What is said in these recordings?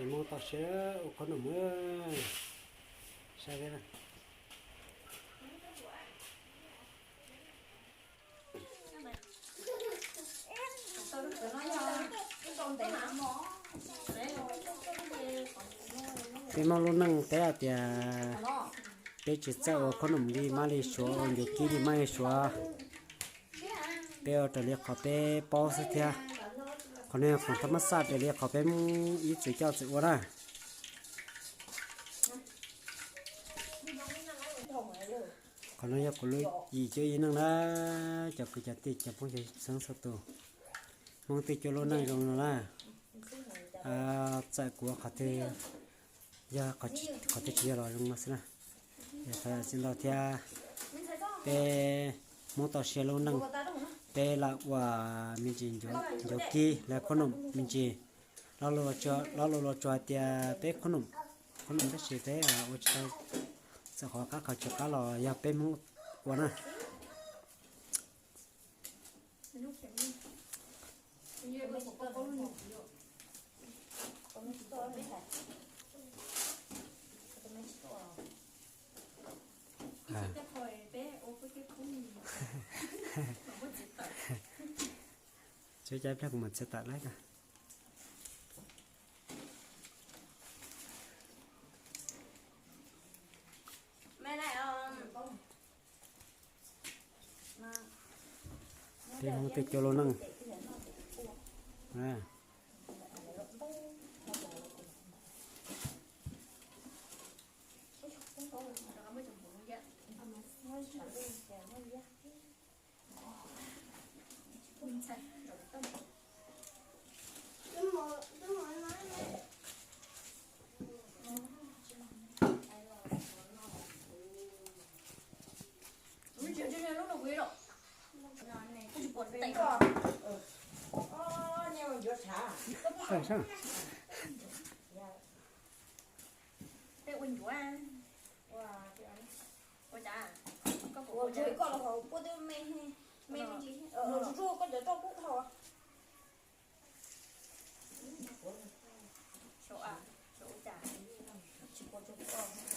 Hmoob toj siab ua khob noom, saib thiab. Peb Hmoob lub neej teb hais tias peb tsis txawj ua khob noom li mab li suav, ua ncuav kib li mab li suav. Peb ua raws li qhov peb paub xwb thiab. Qhov no yog khoom thab mab xaj raws li qhov peb Hmoob ib txwm coj txwm ua na. Qhov no yog kuv lub yim cuab yim neej na, cov kwv cov tij cov phooj ywg txhua txhua tus, Hmoob tej cuab lub neej zoo no na. Txawm kuv ua qhov twg, yog qhov twg tsis yog los zoo no xwb na. Yog txhua txhia ntau thiab, peb Hmoob toj siab lub neej, peb lam ua me ntsis ncuav kib lawv khob noom me ntsis, lo lus los tsuas hais tias peb khob noom, khob noom tab sis peb ua tsis tau, txawm qhov qab qhov tsis qab los yog peb Hmoob ua na. Tsuas cai pliag kuv mam txiav tawm lawm. Peb Hmoob tej cuab lub neej.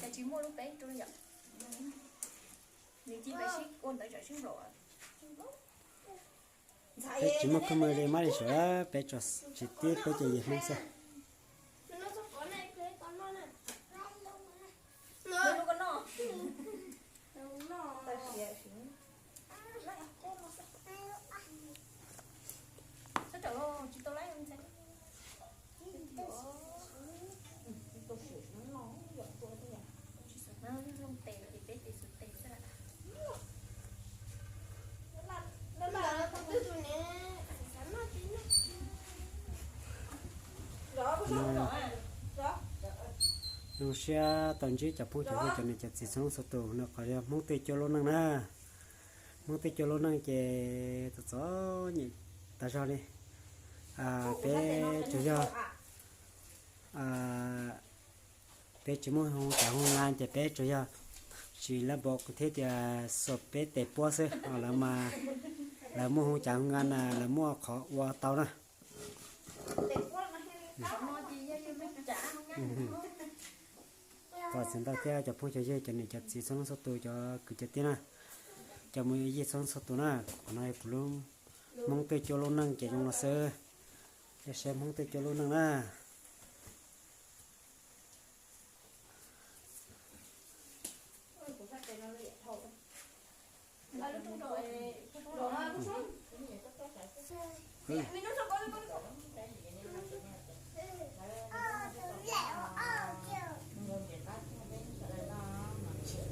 Cas tsis muaj lub peb rau yom? Nws cia li sib ua ntawv tsam sib nplaum. Peb tsis muaj khaub ncaws li mab li suav, peb tso tsis tib peb cov yawg Hmoob xwb. Zoo siab tau ntsib cov phooj cov ywg cov niam cov txiv txhua leej txhua tus no, qhov yog Hmoob tej cuab lub neej na. Hmoob tej cuab lub neej ces txom txom nyem tas zog li. Peb tsuas yog, peb tsis muaj hu cas hu nqa ces peb tsuas yog sim lab npam thiab tias xuas peb tes puab xwb, lawv mas lawv muaj hu cas hu nqa na, lawv muaj qhov ua tau na. Thov txim ntau thiab cov phooj cov ywg cov niam cov txiv txhua leej txhua tus, cov kwv cov tij na, cov muam yij txhua leej txhua tus na. Qhov no kuv lub Hmoob tej cuab lub neej ces zoo no xwb. Cia saib Hmoob tej cuab lub neej na.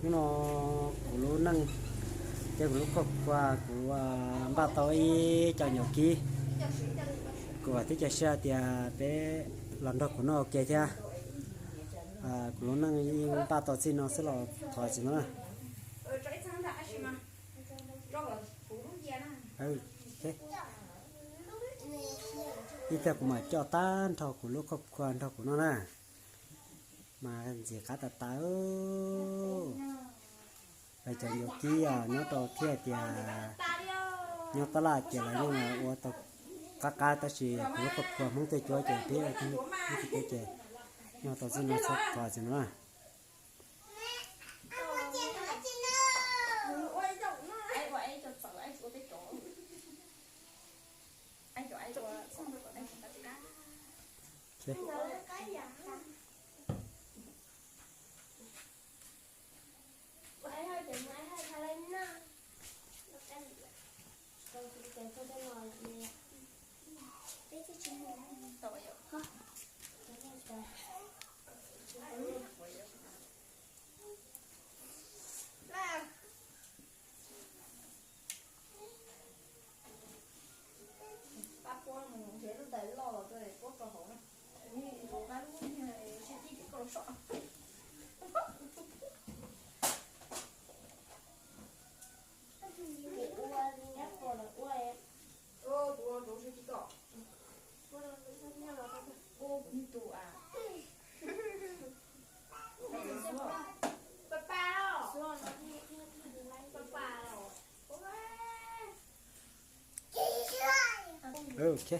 Hnub no kuv lub neej, ces kuv lub khuaj khuas kuv npaj tau ib co nyuam kib. Kuv vam thiab cia siab tias peb los nrog kuv noj ua ke thiab. Kuv lub neej yeej npaj tau txij no xwb los thov txim ntau na. Ib pliag kuv mam coj tag nrho kuv lub khuaj khuas nrog kuv noj na. Mas ntxim qab tas tas. Lawv cov nyuam kib nyob rau thiaj tias nyob tab laj ces lawv yeej ua tau qab qab, tab sis kuv lub khuaj khuas Hmoob tej cuab ces peb ua tib teb ces Nyob tau txij no txog qhov txij no na. Pab puab mus nrhiav lub tais loj los rau puab rau hauv na. Nkaus pab lub sab tib tim koj los soj. Kuv ua li nyab puas los ua. Kuv ua rau sab tib koj. Ua kuv tus a. Pa pa los. Pa pa los. Ok.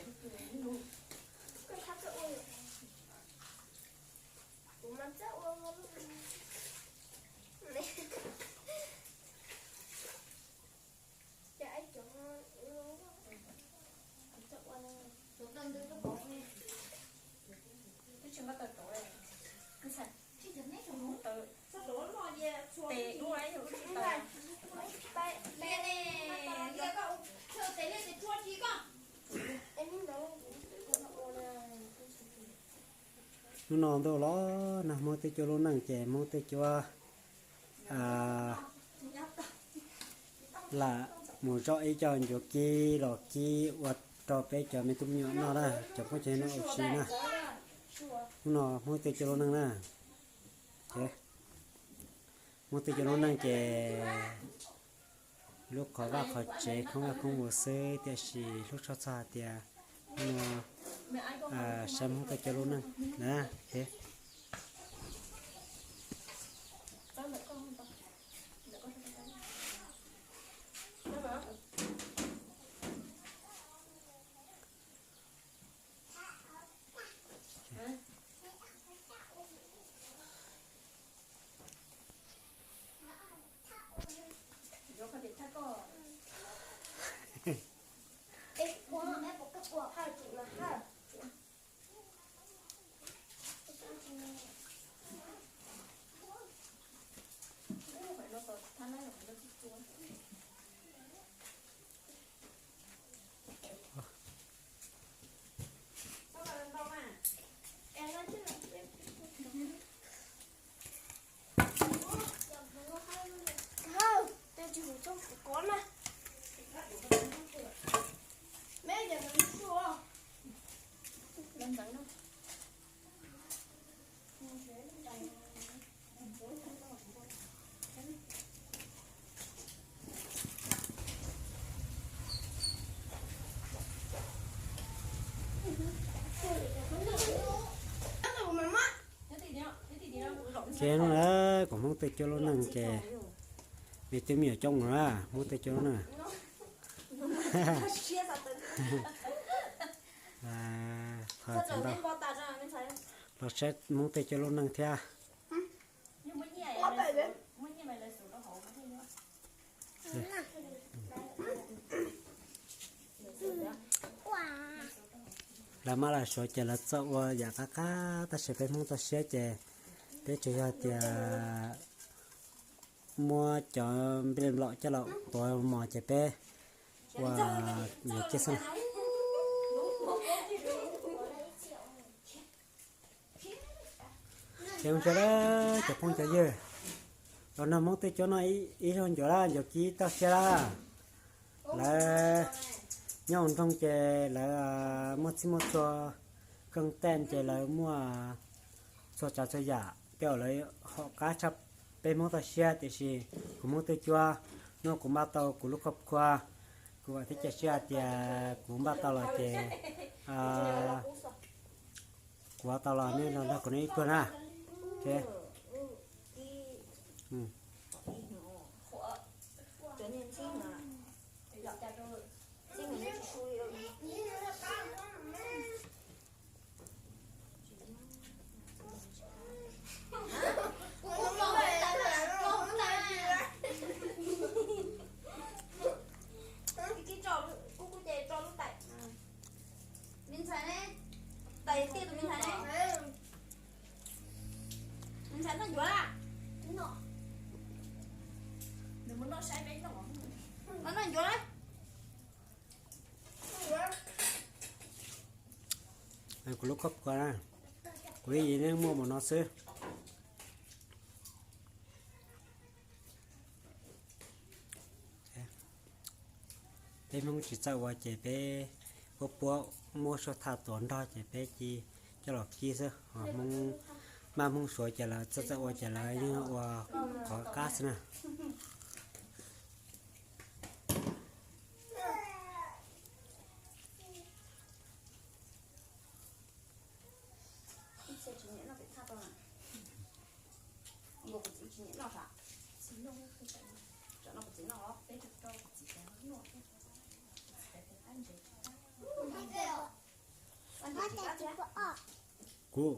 Hnub no ntuj los nag, Hmoob tej cuab lub neej ces Hmoob tej cuab lam mus zov ib co ncuav kib los kib ua rau peb cov me tub me nyuam noj na, cov phooj cov ywg noj ua si na. Hnub no Hmoob tej cuab lub neej na, Hmoob tej cuab lub neej ces lub qhov vaj qhov tsev khoob vaj khoob vus xwb, tiam sis hlub tshaj txog hais tias hnub no saib Hmoob tej cuab lub neej na. Ces no kuv Hmoob tej cuab lub neej ces me tub me nyuam coob na, Hmoob tej cuab lub neej. Los saib Hmoob tej cuab lub neej thiab. Lawv mab lawv suav ces lawv txawj ua yam qab qab, tab sis peb Hmoob toj siab ces peb tsuas yog tias muab cov nplej nplaum coj los tuav mos ces peb ua yuav ciaj xwb. Ces mus tso lawm cov phooj cov ywg, los nrog Hmoob tej cuab noj ib zaug ncuav lawm, ncuav kib toj siab lawm. Lawv nyob hauv nroog ces lawv muaj txhij muaj txhua, keej taj ces lawv muaj txhua tsav txhua yam, tej zaum lawv hom qab tshaj peb Hmoob toj siab, tiam sis kuv Hmoob tej cuab, hnub kuv npaj tau kuv lub khuab khua, kuv vam thiab cia siab hais tias kuv npaj tau los ces kuv ua tau los nej los nrog kuv noj ib pluag na. Kuv lub koj puas na, kuv li yeej muaj mus no xwb. Peb Hmoob tsis txawj ua ces peb puab puab muab suab thaj tuam nrog ces peb ci coj los kib xwb. Hmoob, maj Hmoob Suav ces lawv txawj txawj ua ces lawv yeej ua qhov qab xwb na. Kuv,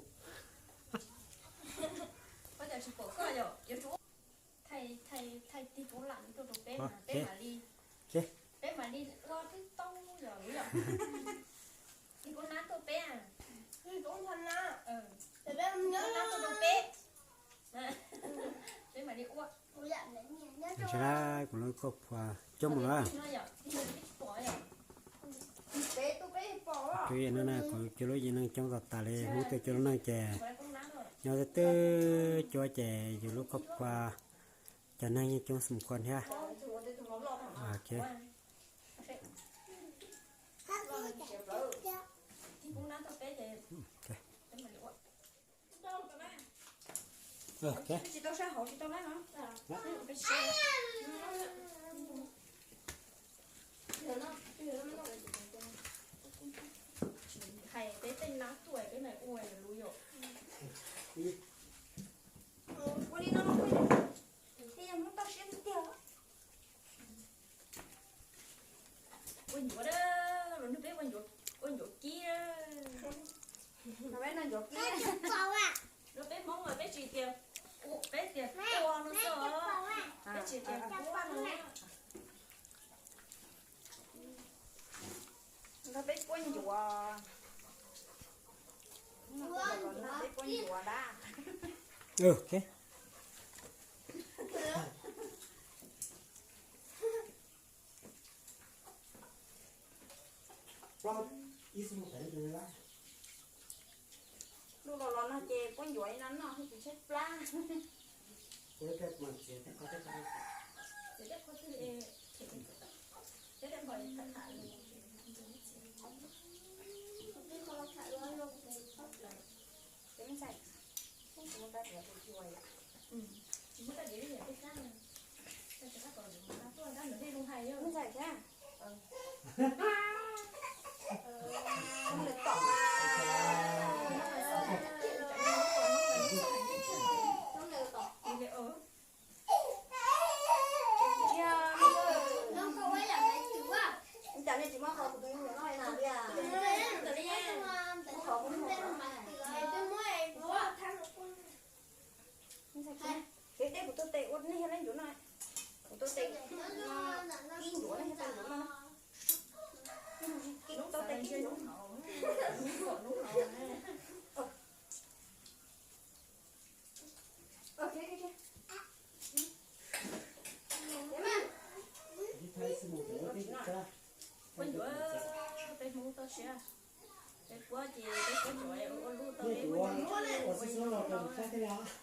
thaij tig koob lam tuaj rau peb, peb mam li, peb mam li ua twb tau yom, yog tig koob nab tuaj peb, tig koob nab, tig koob nab tuaj rau peb, peb mam li ua. Kuv lub koj puas coob lawm. Kuv yog no na, kuv cov lub yeej neeg coob tas tas li, Hmoob tej cov lub neeg ces nyob twb twb cuab ces yus lub koj puas cov neeg yeej coob xwm khuam thiab. Hais peb tej nab tuaj peb mam ua lus yom. Ua li no, tej yog Hmoob toj siab tiag tiag. Ua ncuav, lus nug peb ua ncuav kib. Peb no ncuav kib. Lub peb Hmoob mas peb tsis tias, peb tias ua no xwb, peb tsis tias ua no. Nrog peb puab ncuav, nrog peb puab ncuav dab. Lub los los no ces puab ncuav li no noj tsis tshaib plab. Cas nej tsis muab qhov kuv tus me nyuam noj li na li a? Muab qhov kuv tus me nyuam noj. Kev dej kuv tuaj tes ua nej yog leej ncuav noj. Kuv tuaj tes kib ncuav nej yog leej ncuav noj. Kib tuaj tes kib ncuav. Puab ncuav, peb Hmoob toj siab, peb puab ces peb puab ncuav ua lub toj peb puab ncuav ua ib lub toj.